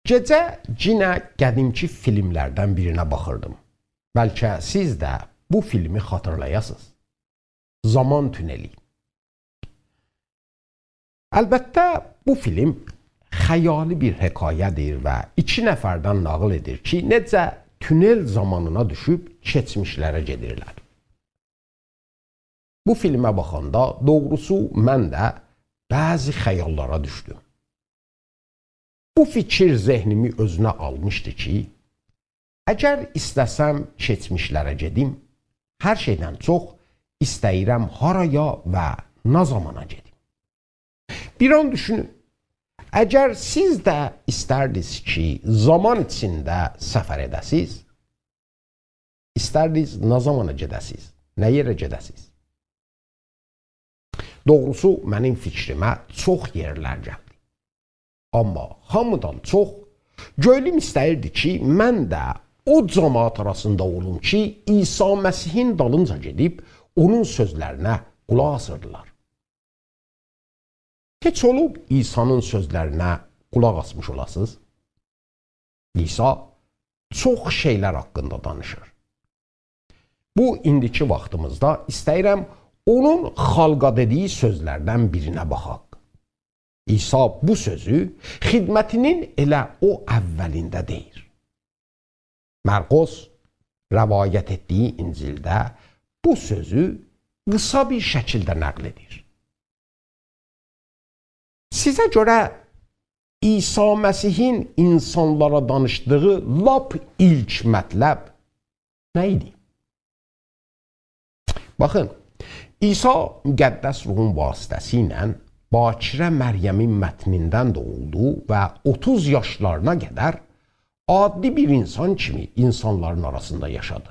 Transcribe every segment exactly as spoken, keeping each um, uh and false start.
گئجه یئنه قدیمکی فیلملردن بیرینه باخیردیم. بلکه سیز ده بو فیلمی خاطیرلایاسینیز. زامان تونلی. البته، بو فیلم خیالی بیر حکایه‌دیر و ایکی نفردن ناغیل ائدیر کی، نئجه تونل زامانینا دوشوب کئچمیشلره گئدیرلر. بو فیلمه باخاندا، دوغروسو، من ده بعضی خیاللارا دوشدوم. بو فیکیر ذهنیمی اؤزونه آلمیشدی کی، اگر ایسته‌سم کئچمیشلره گئدیم، هر شئیدن چوخ ایسته‌ییرم هارایا و نه زامانا گئدیم. بیر آن دوشونون. اگر سیز ده ایستردینیز کی، زامان ایچینده سفر ائده‌سیز، ایستردینیز نه زامانا گئده‌سیز، نه یئره گئده‌سیز؟ دوغروسو، منیم فیکریمه چوخ یئرلر گلدی. آمما هامیدان چوخ گؤیلوم ایسته‌ییردی کی، من ده او جماعت آراسیندا اولوم کی، عیسی مسیحین دالینجا گئدیب اونون سؤزلرینه قولاق آسیردیلار. هئچ اولوب عیسی‌نین سؤزلرینه قولاق آسمیش اولاسینیز؟ عیسی چوخ شئیلر حاقیندا دانیشیر. بو ایندیکی واختیمیزدا ایسته‌ییرم اونون خالقا دئدیگی سؤزلردن بیرینه باخاق. عیسی بو سؤزو خدمتی‌نین ائله او اوّلینده دئییر. مرقس روایت ائتدیگی انجیلده بو سؤزو قیسا بیر شکیلده نقل ائدیر. سیزه گؤره عیسی مسیحین اینسانلارا دانیشدیغی لاپ ایلک مطلب نه ایدی؟ باخین، عیسی مقدس روحون واسطه‌سیله باکره مریمین متنیندن دوغولدو و اوتوز یاشلارینا قدر عادی بیر اینسان کیمی اینسانلارین آراسیندا یاشادی.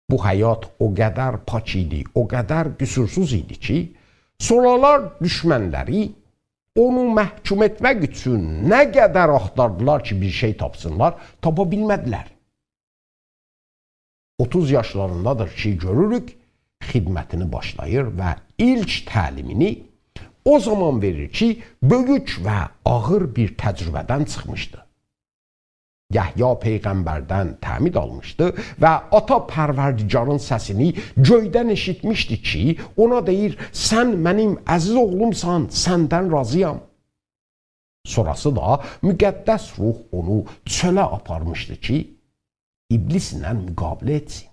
بو حیات او قدر پاک ایدی، او قدر قصورسوز ایدی کی، سونرالار دوشمنلری اونو محکوم ائتمک اوچون نه قدر آختاردیلار کی، بیر شئی تاپسینلار، تاپا بیلمه‌دیلر. اوتوز یاشلاریندادیر کی، گؤروروک، خدمتینی باشلاییر و ایلک تعلیمینی او زامان وئریر کی، بؤیوک و آغیر بیر تجربه‌دن چیخمیشدی. یحیی پیغمبردن تعمید آلمیشدی و آتا پروردگارین سسینی گؤیدن ائشیتمیشدی کی، اونا دئییر: «سن منیم عزیز اوغلومسان، سندن راضی‌یام.» سونراسی دا مقدس روح اونو چؤله آپارمیشدی کی، ابلیسله مقابله ائتسین.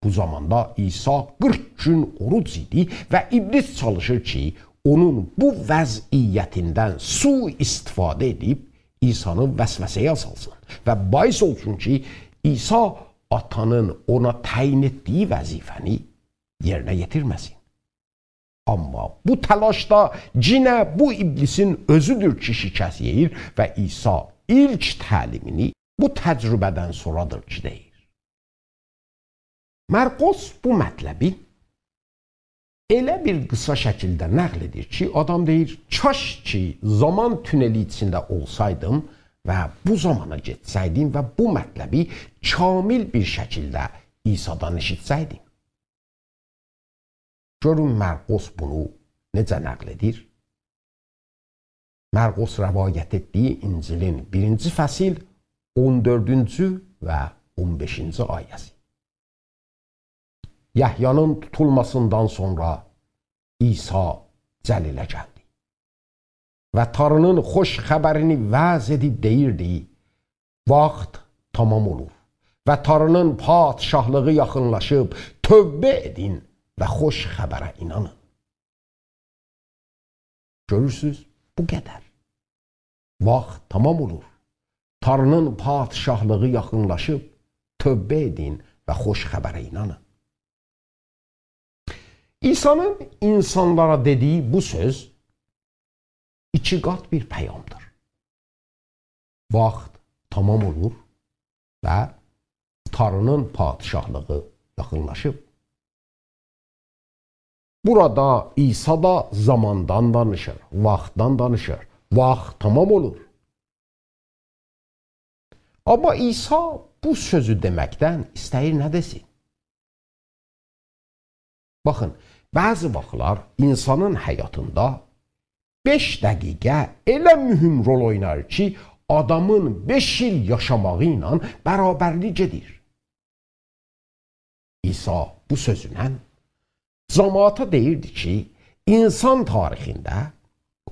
بو زاماندا عیسی قیرخ گون اوروج ایدی و ابلیس چالیشیر کی، اونون بو وضعیتیندن سوءاستفاده ائدیب عیسی‌نی وسوسه‌یه سالسین و باعث اولسون کی، عیسی آتانین اونا تعیین ائتدیگی وظیفه‌نی یئرینه یئتیرمه‌سین. آمما بو تلاشدا یئنه بو ابلیسین اؤزودور کی، شکست یئییر و عیسی ایلک تعلیمینی بو تجربه‌دن سونرادیر کی، دئییر. مرقس بو مطلبی ائله بیر قیسا شکیلده نقل ائدیر کی، آدام دئییر: «کاش کی، زامان تونلی ایچینده اولسایدیم و بو زامانا گئتسه‌یدیم و بو مطلبی کامل بیر شکیلده عیسی‌دان ائشیتسه‌یدیم.» گؤرون، مرقس بونو نئجه نقل ائدیر؟ مرقس روایت ائتدیگی انجیلین بیرینجی فصل، اون دؤردونجو و اون بئشینجی آیه‌سی. یحیی‌نین توتولماسیندان سونرا عیسی جلیله گلدی و تاری‌نین خوش خبرینی وعظ ائدیب دئییردی: «واخت تمام اولور و تاری‌نین پادشاهلیغی یاخینلاشیب، توبه ائدین و خوش خبره اینانین.» گؤرورسوز، بو قدر. واخت تمام اولور. تاری‌نین پادشاهلیغی یاخینلاشیب، توبه ائدین و خوش خبره اینانین. عیسی‌نین اینسانلارا دئدیگی بو سؤز ایکی قات بیر پیامدیر. واخت تمام اولور و تاری‌نین پادشاهلیغی یاخینلاشیب. بورادا عیسی دا زاماندان دانیشیر، واختدان دانیشیر. واخت تمام اولور. آمما عیسی بو سؤزو دئمکدن ایسته‌ییر نه دئسین؟ باخین، بعضی واختلار اینسانین حیاتیندا بئش دقیقه ائله مهم رول اویناییر کی، آدامین بئش ایل یاشاماغی ایله برابرلیک ائدیر. عیسی بو سؤزونن جماعتا دئییردی کی، اینسان تاریخینده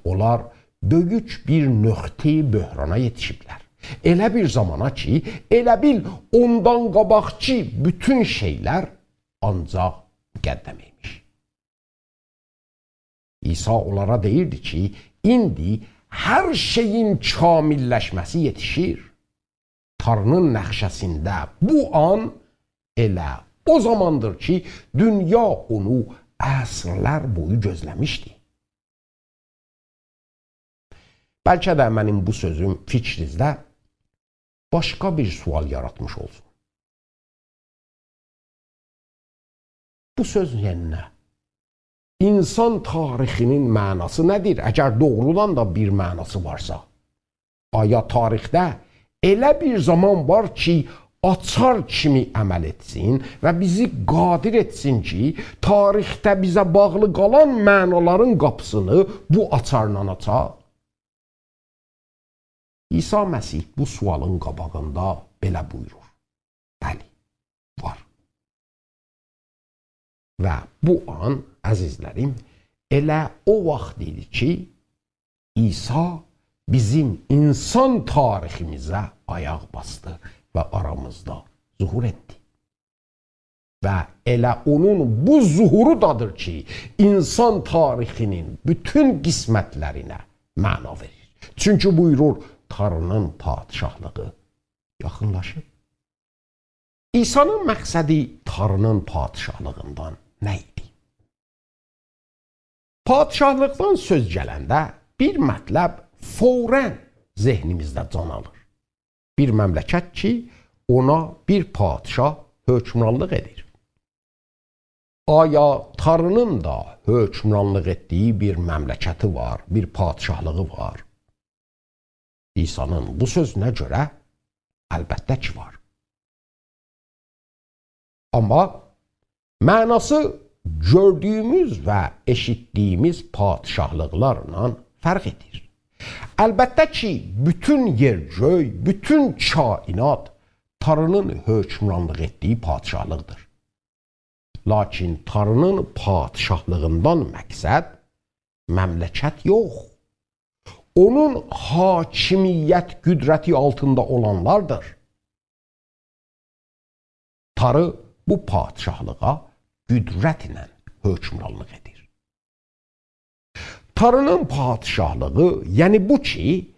اونلار بؤیوک بیر نقطه‌ی بحرانا یئتیشیبلر. ائله بیر زامانا کی، ائله بیل اوندان قاباقکی بوتون شئیلر آنجاق مقدم ایمیش. عیسی اونلارا دئییردی کی، ایندی هر شئیین کامل‌لشمه‌سی یئتیشیر. تاری‌نین نقشه‌سینده بو آن ائله او زاماندیر کی، دونیا اونو عصرلر بویو گؤزله‌میشدی. بلکه ده منیم بو سؤزوم فیکرینیزده باشقا بیر سؤال یاراتمیش اولسون. بو سؤز یعنی نه؟ اینسان تاریخینین معناسی نه‌دیر، اگر دوغرودان دا بیر معناسی وارسا؟ آیا تاریخده ائله بیر زامان وار کی، آچار کیمی عمل ائتسین و بیزی قادر ائتسین کی، تاریخده بیزه باغلی قالان معنالارین قاپیسینی بو آچارلا آچاق؟ عیسی مسیح بو سؤالین قاباغیندا بئله بویورور: بلی، وار. و بو آن، عزیزلریم، ائله او واخت ایدی کی، عیسی بیزیم اینسان تاریخیمیزه آیاق باسدی و آرامیزدا ظهور ائتدی. و ائله اونون بو ظهورو دادیر کی، اینسان تاریخینین بوتون قسمتلرینه معنا وئریر. چونکی بویورور، تاری‌نین پادشاهلیغی یاخینلاشیب. عیسی‌نین مقصدی تاری‌نین پادشاهلیغیندان نه ایدی؟ پادشاهلیقدان سؤز گلنده بیر مطلب فوراً ذهنیمیزده جان آلیر. بیر مملکت کی، اونا بیر پادشاه حکمرانلیق ائدیر. آیا تاری‌نین دا حکمرانلیق ائتدیگی بیر مملکتی وار، بیر پادشاهلیغی وار؟ عیسی‌نین بو سؤزونه گؤره البته کی وار. آمما معناسی گؤردویوموز و ائشیتدیگیمیز پادشاهلیقلارلا فرق ائدیر. البته کی، بوتون یئر گؤی، بوتون کائنات تاری‌نین حکمرانلیق ائتدیگی پادشاهلیقدیر. لاکین تاری‌نین پادشاهلیغیندان مقصد مملکت یوخ، اونون حاکمیت قدرتی آلتیندا اولانلاردیر. تاری بو پادشاهلیغا قدرت ایله حکمرانلیق ائدیر. تاری‌نین پادشاهلیغی، یعنی بو کی،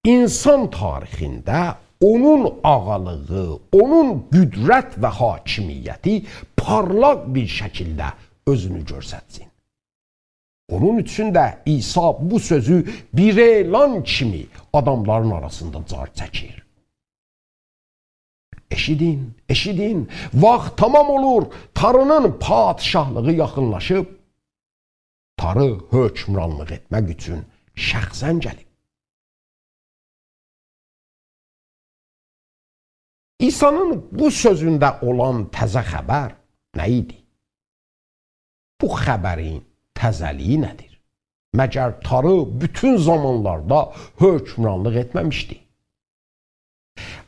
اینسان تاریخینده اونون آغالیغی، اونون قدرت و حاکمیتی پارلاق بیر شکیلده اؤزونو گؤسترسین. اونون اوچون ده عیسی بو سؤزو بیر اعلان کیمی آداملارین آراسیندا جار چکیر. ائشیدین، ائشیدین، واخت تمام اولور، تاری‌نین پادشاهلیغی یاخینلاشیب. تاری حکمرانلیق ائتمک اوچون شخصاً گلیب. عیسی‌نین بو سؤزونده اولان تازه خبر نه ایدی؟ بو خبرین تازه‌لیگی نه‌دیر؟ مگر تاری بوتون زامانلاردا حکمرانلیق ائتمه‌میشدی؟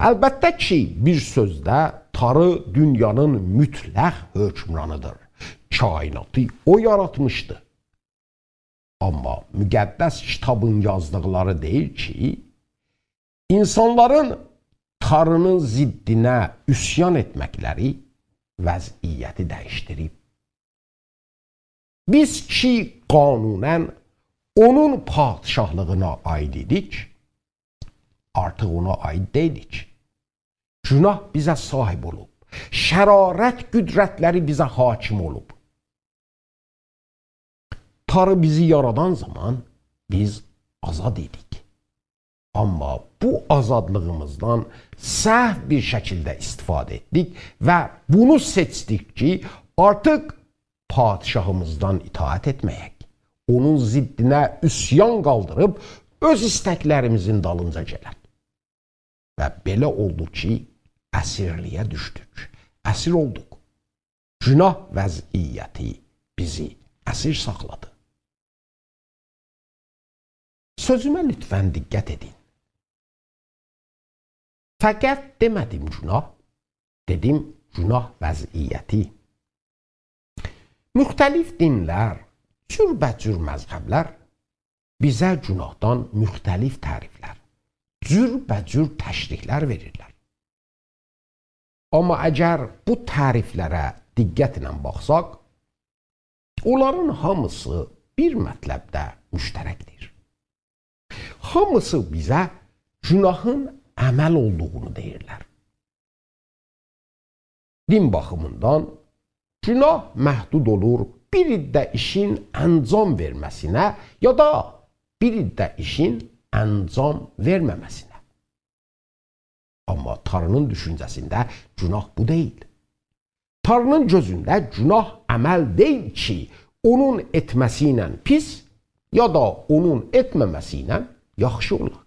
البته کی، بیر سؤزده تاری دونیانین مطلق حکمرانیدیر. کائناتی او یاراتمیشدی. آمما مقدس کیتابین یازدیقلاری دئییر کی، اینسانلارین تاری‌نین ضدینه عصیان ائتمکلری وضعیتی دییشدیریب. بیز کی، قانوناً اونون پادشاهلیغینا عایید ایدیک، آرتیق اونا عایید دئییلیک. گناه بیزه صاحیب اولوب. شرارت قدرتلری بیزه حاکم اولوب. تاری بیزی یارادان زامان بیز آزاد ایدیک. آمما بو آزادلیغیمیزدان سهو بیر شکیلده استفاده ائتدیک و بونو سئچدیک کی، آرتیق پادشاهیمیزدان اطاعت ائتمه‌یک. اونون ضدینه عصیان قالدیریب اؤز ایستکلریمیزین دالینجا گلک. و بئله اولدو کی، اسیرلیگه دوشدوک. اسیر اولدوق. گناه وضعیتی بیزی اسیر ساخلادی. سؤزومه لطفاً دقت ائدین. فقط دئمه‌دیم گوناه، دئدیم گوناه وضعیتی. مختلف دینلر، جوربه‌جور مذهبلر بیزه گوناهدان مختلف تعریفلر، جوربه‌جور تشریحلر وئریرلر. آمما اگر بو تعریفلره دقتله باخساق، اونلارین هامیسی بیر مطلبده مشترکدیر. هامیسی بیزه گوناهین عمل اولدوغونو دئییرلر. دین باخیمیندان گوناه محدود اولور بیر عده ایشین انجام وئرمه‌سینه یا دا بیر عده ایشین انجام وئرمه‌مه‌سینه. آمما تاری‌نین دوشونجه‌سینده گوناه بو دئییل. تاری‌نین گؤزونده گوناه عمل دئییل کی، اونون ائتمه‌سی ایله پیس، یا دا اونون ائتمه‌مه‌سی ایله یاخشی اولا.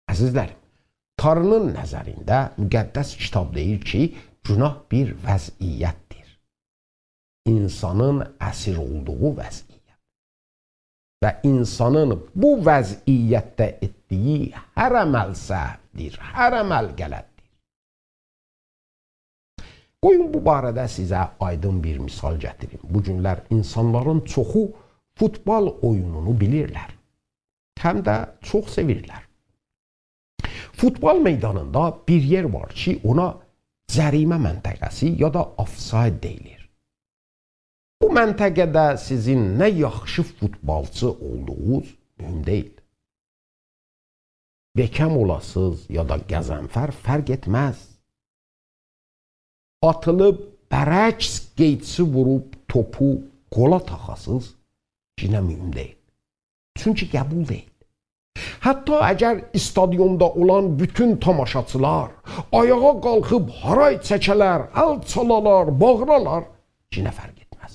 عزیزلریم، تاری‌نین نظرینده مقدس کیتاب دئییر کی، گوناه بیر وضعیتدیر. اینسانین اسیر اولدوغو وضعیت. و اینسانین بو وضعیتده ائتدیگی هر عمل سهودیر، هر عمل غلطدیر. قویون بو باره‌ده سیزه آیدین بیر مثال گتیریم. بو گونلر اینسانلارین چوخو فوتبال اویونونو بیلیرلر. هم ده چوخ سئویرلر. فوتبال میدانیندا بیر یئر وار کی، اونا جریمه منطقه‌سی یا دا آفساید دئییلیر. بو منطقه‌ده سیزین نه یاخشی فوتبالچی اولدوغونوز مهم دئییل. بکم اولاسینیز یا دا غضنفر فرق ائتمز. آتیلیب برعکس قئیچی ووروب توپو گولا تاخاسینیز، یئنه مهم دئییل. چونکی قبول دئییل. حتی اگر استادیوندا اولان بوتون تاماشاچیلار آیاغا قالخیب هارای چکه‌لر، ال چالالار، باغیرالار، یئنه فرق ائتمز.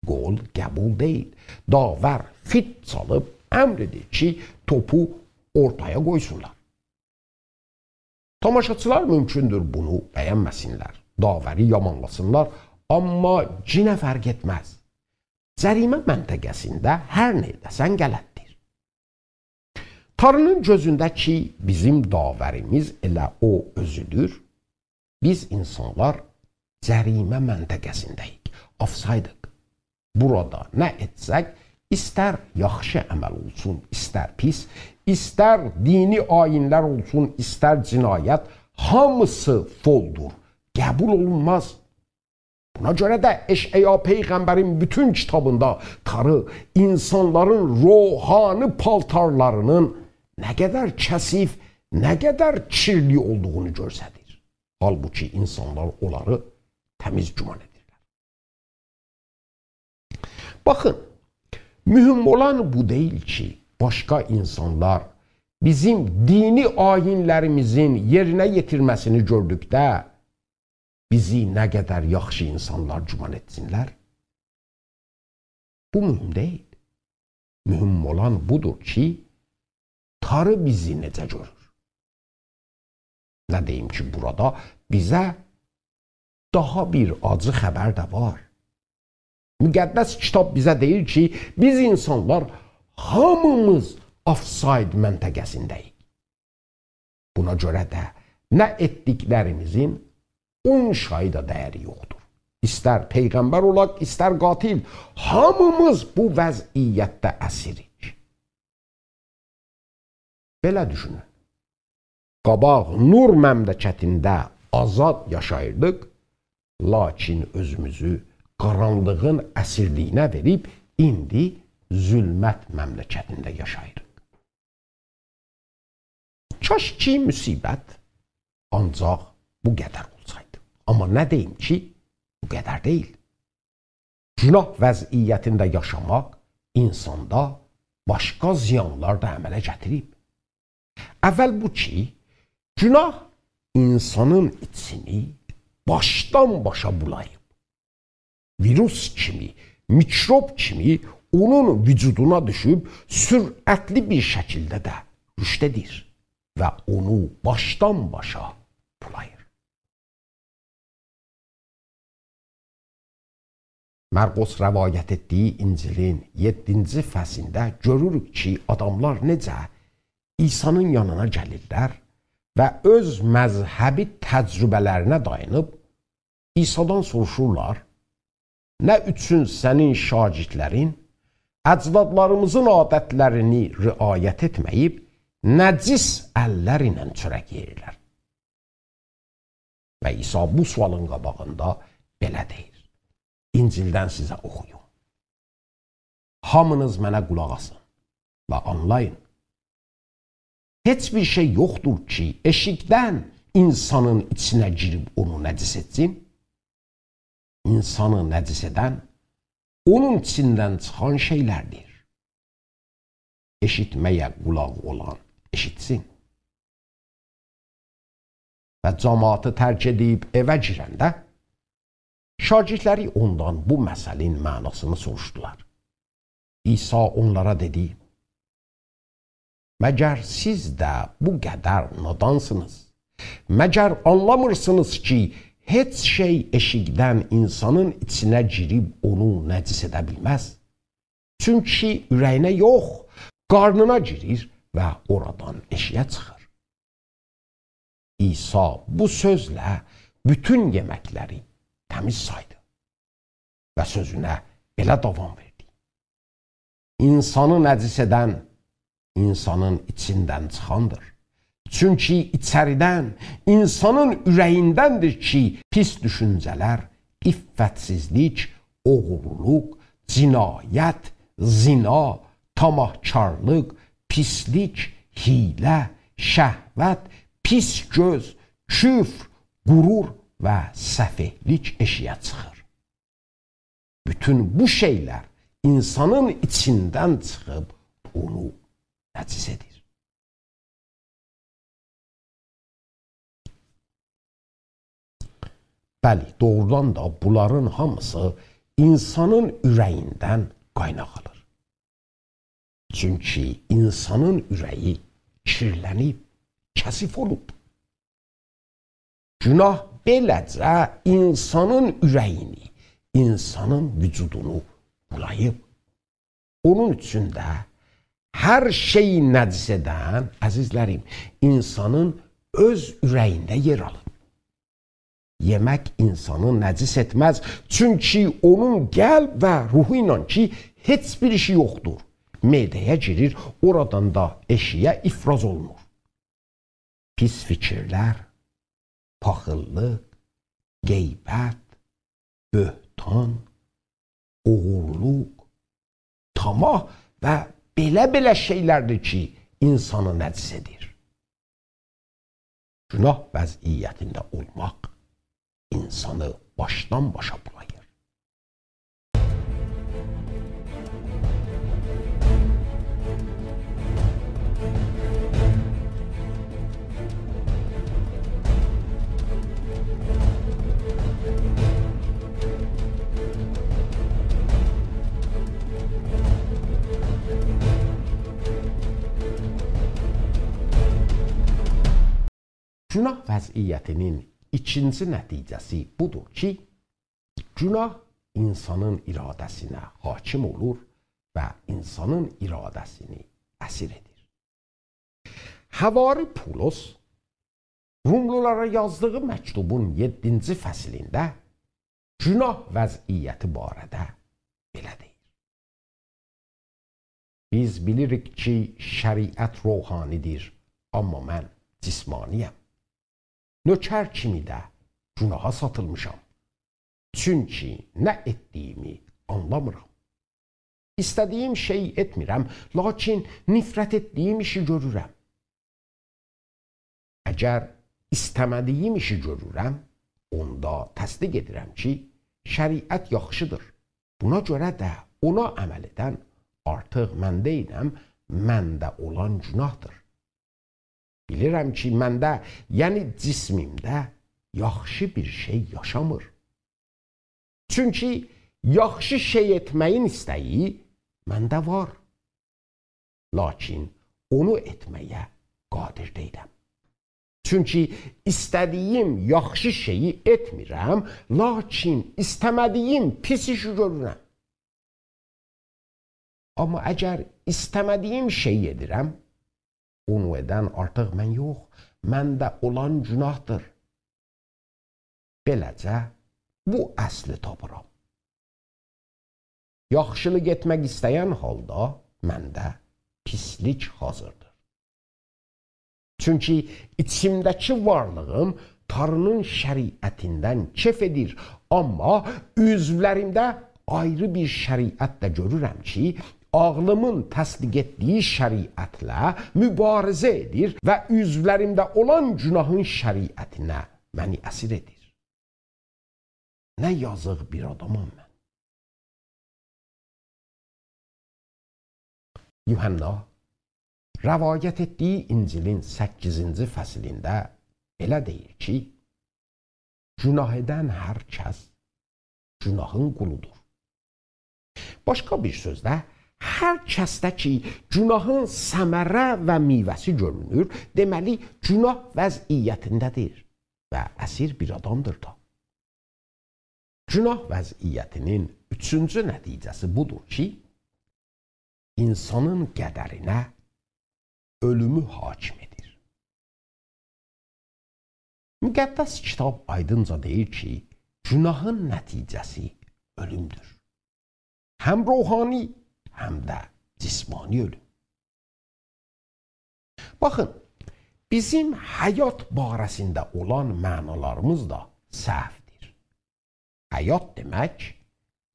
گول قبول دئییل. داور فیت چالیب امر ائدیر کی، توپو اورتایا قویسونلار. تاماشاچیلار مومکوندور بونو بینمه‌سینلر، داوری یامانلاسینلار، آمما یئنه فرق ائتمز. جریمه منطقه‌سینده هر نئیله‌سن غلطدیر. تاری‌نین گؤزونده کی، بیزیم داوریمیز ائله او اؤزودور، بیز اینسانلار جریمه منطقه‌سینده‌ییک، آفسایدیق. بورادا نه ائتسک، ایستر یاخشی عمل اولسون، ایستر پیس، ایستر دینی آیینلر اولسون، ایستر جنایت، هامیسی فولدور، قبول اولونماز. بونا گؤره ده اشعیا پیغمبرین بوتون کیتابیندا تاری اینسانلارین روحانی پالتارلارینین نه قدر کثیف، نه قدر کیرلی اولدوغونو گؤستریر. حالبوکی اینسانلار اونلاری تمیز گمان ائدیرلر. باخین، مهم اولان بو دئییل کی، باشقا اینسانلار بیزیم دینی آیینلریمیزین یئرینه یئتیرمه‌سینی گؤردوکده بیزی نه قدر یاخشی اینسانلار گمان ائتسینلر. بو مهم دئییل. مهم اولان بودور کی، تاری بیزی نئجه گؤرور؟ نه دئییم کی، بورادا بیزه داها بیر آجی خبر ده وار. مقدس کیتاب بیزه دئییر کی، بیز اینسانلار هامیمیز آفساید منطقه‌سینده‌ییک. بونا گؤره ده نه ائتدیکلریمیزین اون شایی دا ده‌یری یوخدور. ایستر پیغمبر اولاق، ایستر قاتل، هامیمیز بو وضعیتده اسیریک. بئله دوشونون. قاباق نور مملکتینده آزاد یاشاییردیق، لاکین اؤزوموزو قارانلیغین اسیرلیگینه وئریب، ایندی ظلمت مملکتینده یاشاییریق. کاش کی، مصیبت آنجاق بو قدر اولسایدی. آمما نه دئییم کی، بو قدر دئییل. گوناه وضعیتینده یاشاماق اینساندا باشقا زیانلار دا عمله گتیریب. اول بو کی، گوناه اینسانین ایچینی باشدان باشا بولاییب. ویروس کیمی، میکروب کیمی اونون وجودونا دوشوب، سرعتلی بیر شکیلده ده رشد ائدیر و اونو باشدان باشا بولاییر. مرقس روایت ائتدیگی انجیلین یئددینجی فصلینده گؤروروک کی، آداملار نئجه عیسی‌نین یانینا گلیرلر و اؤز مذهبی تجربه‌لرینه دایانیب عیسی‌دان سوروشورلار: «نه اوچون سنین شاگردلرین اجدادلاریمیزین عادتلرینی رعایت ائتمه‌ییب، نجس اللر ایله چؤرک یئییرلر؟» و عیسی بو سؤالین قاباغیندا بئله دئییر: انجیلدن سیزه اوخویوم. هامینیز منه قولاق آسین و آنلایین. هئچ بیر شئی یوخدور کی، ائشیکدن انسانین ایچینه گیریب اونو نجس ائتسین. انسانی نجس ائدن اونون ایچیندن چیخان شئیلردیر. ائشیتمه‌یه قولاغی اولان ائشیتسین. و جماعتی ترک ائدیب ائوه گیرنده، شاگردلری اوندان بو مثلین معناسینی سوروشدولار. عیسی اونلارا دئدی: «مگر سیز ده بو قدر نادانسینیز؟ مگر آنلامیرسینیز کی، هئچ شئی ائشیکدن انسانین ایچینه گیریب اونو نجس ائده بیلمز؟ چونکی اوره‌یینه یوخ، قارنینا گیریر و اورادان ائشیگه چیخیر.» عیسی بو سؤزله بوتون یئمکلری تمیز سایدی و سؤزونه بئله داوام وئردی: «انسانی نجس ائدن انسانین ایچیندن چیخاندیر. چونکی ایچریدن، انسانین اوره‌ییندندیر کی، پیس دوشونجه‌لر، عفتسیزلیک، اوغورلوق، جنایت، زنا، طمعکارلیق، پیسلیک، حیله، شهوت، پیس گؤز، کفر، غرور و سفئهلیک ائشیگه چیخیر.» بوتون بو شئیلر انسانین ایچیندن چیخیب اونو نجس ائدیر. بلی، دوغرودان دا بونلارین هامیسی انسانین اوره‌ییندن قایناق آلیر. چونکی انسانین اوره‌یی کیرلنیب، کثیف اولوب. گناه بئله‌جه انسانین اوره‌یینی، انسانین وجودونو بولاییب. اونون اوچون ده هر شئیی نجس ائدن، عزیزلریم، انسانین اؤز اوره‌یینده یئر آلیب. یئمک انسانی نجس ائتمز، چونکی اونون قلب و روحو ایله کی، هئچ بیر ایشی یوخدور، معده‌یه گیریر، اورادان دا ائشیگه افراز اولونور. پیس فیکیرلر، پاخیللیق، غیبت، بهتان، اوغورلوق، طمع و بئله-بئله شئیلردیر کی، انسانی نجس ائدیر. گناه وضعیتینده اولماق انسانی باشدان باشا بولایر. گناه وضعیتینین ایکینجی نتیجه‌سی بودور کی، گناه انسانین اراده‌سینه حاکم اولور و انسانین اراده‌سینی اسیر ائدیر. حواری پولس روملولارا یازدیغی مکتوبون یئددینجی فصلینده گناه وضعیتی باره‌ده بئله دئییر: «بیز بیلیریک کی، شریعت روحانی‌دیر، آمما من جسمانی‌یم. نؤکر کیمی ده گناها ساتیلمیشام. چونکی نه ائتدیگیمی آنلامیرام. ایسته‌دیگیم شئیی ائتمیرم، لاکین نفرت ائتدیگیم ایشی گؤرورم. اگر ایسته‌مه‌دیگیم ایشی گؤرورم، اوندا تصدیق ائدیرم کی، شریعت یاخشی‌دیر. بونا گؤره ده اونا عمل ائدن آرتیق من دئییلم، منده اولان گناه‌دیر. بیلیرم کی، منده، یعنی جسمیمده یاخشی بیر شئی یاشامیر. چونکی یاخشی شئی ائتمه‌یین ایسته‌یی منده وار، لاکین اونو ائتمه‌یه قادر دئییلم. چونکی ایسته‌دیگیم یاخشی شئیی ائتمیرم، لاکین ایسته‌مه‌دیگیم پیس ایشی گؤرورم. آمما اگر ایسته‌مه‌دیگیم شئیی ائدیرم، اونو ائدن آرتیق من یوخ، منده اولان گوناهدیر. بئله‌جه، بو اصلی تاپیرام. یاخشیلیق ائتمک ایسته‌ین حالدا منده پیسلیک حاضیردیر. چونکی ایچیمده‌کی وارلیغیم تاری‌نین شریعتیندن کئف ائدیر، آمما عضولریمده آیری بیر شریعت ده گؤرورم کی، عاغلیمین تصدیق ائتدیگی شریعتله مبارزه ائدیر و عضولریمده اولان گوناهین شریعتینه منی اسیر ائدیر. نه یازیق بیر آدامام من. یوحنا روایت ائتدیگی انجیلین سککیزینجی فصلینده ائله دئییر کی، گوناه ائدن هر کس گوناهین قولودور. باشقا بیر سؤزله، هر کسده کی، گوناهین ثمره و میوه‌سی گؤرونور، دئمه‌لی، گوناه وضعیتینده‌دیر و اسیر بیر آدامدیر دا. گوناه وضعیتی‌نین اوچونجو نتیجه‌سی بودور کی، اینسانین قدرینه اؤلومو حاکم ائدیر. مقدس کیتاب آیدینجا دئییر کی، گوناهین نتیجه‌سی اؤلومدور. هم روحانی، هم ده جسمانی اؤلوم. باخین، بیزیم حیات باره‌سینده اولان معنالاریمیز دا سهودیر. حیات دئمک،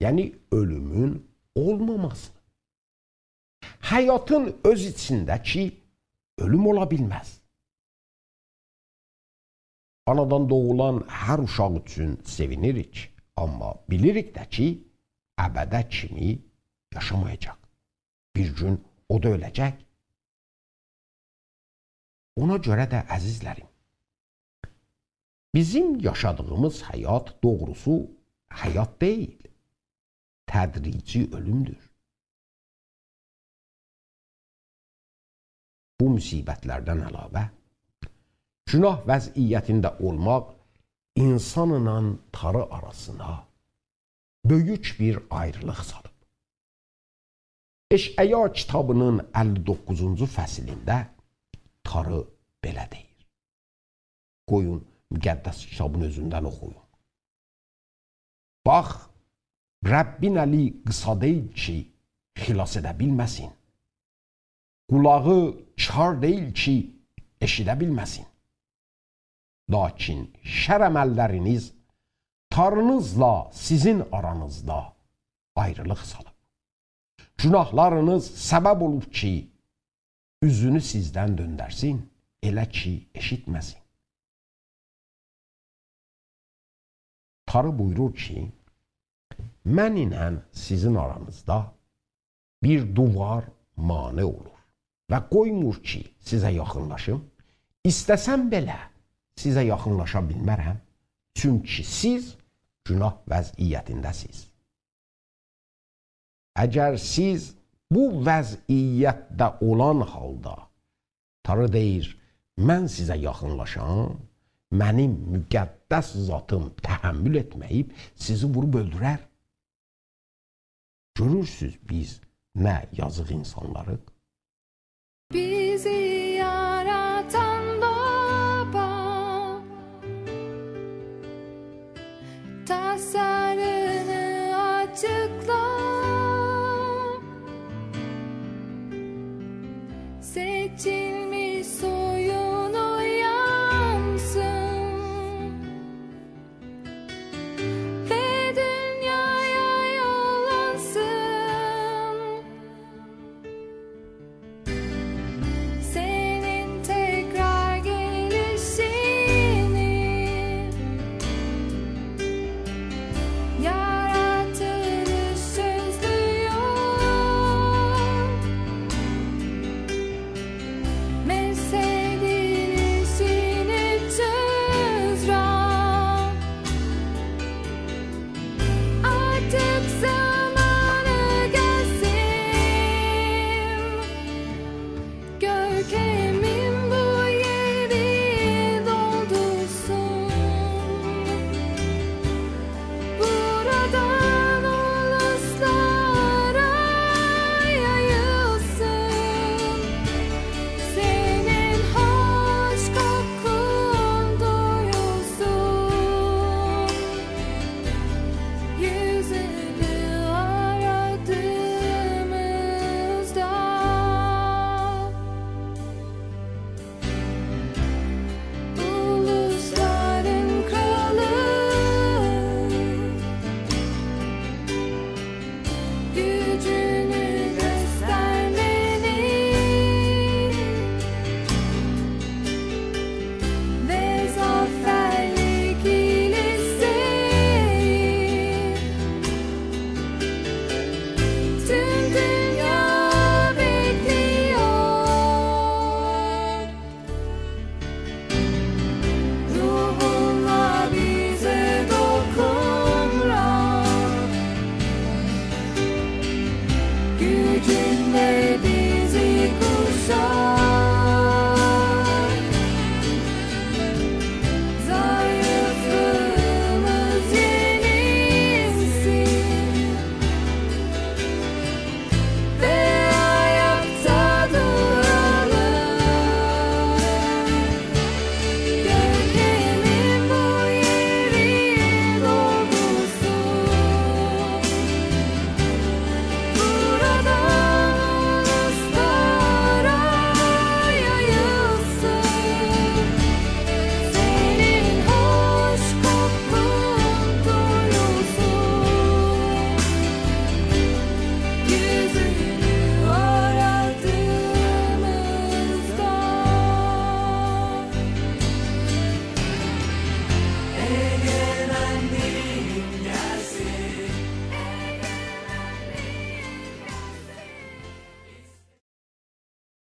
یعنی اؤلومون اولماماسی. حیاتین اؤز ایچینده کی، اؤلوم اولا بیلمز. آنادان دوغولان هر اوشاق اوچون سئوینیریک، آمما بیلیریک ده کی، ابده کیمی یاشامایاجاق. بیر گون او دا اؤله‌جک. اونا گؤره ده، عزیزلریم، بیزیم یاشادیغیمیز حیات، دوغروسو، حیات دئییل، تدریجی اؤلومدور. بو مصیبت‌لردن علاوه، گوناه وضعیتینده اولماق اینسانلا تاری آراسینا بؤیوک بیر آیریلیق سالیب. اشعیا کیتابی‌نین اللی دوققوزونجو فصلینده تاری بئله دئییر. قویون مقدس کیتابین اؤزوندن اوخویوم. باخ، ربّین الی قیسا دئییل کی، خلاص ائده بیلمه‌سین. قولاغی کار دئییل کی، ائشیده بیلمه‌سین. لاکین شرّ عمل‌لرینیز تاری‌نیزلا سیزین آرانیزدا آیریلیق سالیب. گوناهلارینیز سبب اولوب کی، اوزونو سیزدن دؤندرسین، ائله کی، ائشیتمه‌سین. تاری بویورور کی، من ایله سیزین آرانیزدا بیر دیوار مانع اولور و قویمور کی، سیزه یاخینلاشیم. ایسته‌سم بئله، سیزه یاخینلاشا بیلمه‌رم، چونکی سیز گوناه وضعیتینده‌سیز. اگر سیز بو وضعیتده اولان حالدا، تاری دئییر، من سیزه یاخینلاشام، منیم مقدس ذاتیم تحمل ائتمه‌ییب، سیزی ووروب اؤلدورر. گؤرورسوز، بیز نه یازیق اینسانلاریق؟ بیزی یارادان بابا، تاسارینی آچیقلا. سئچیلمیش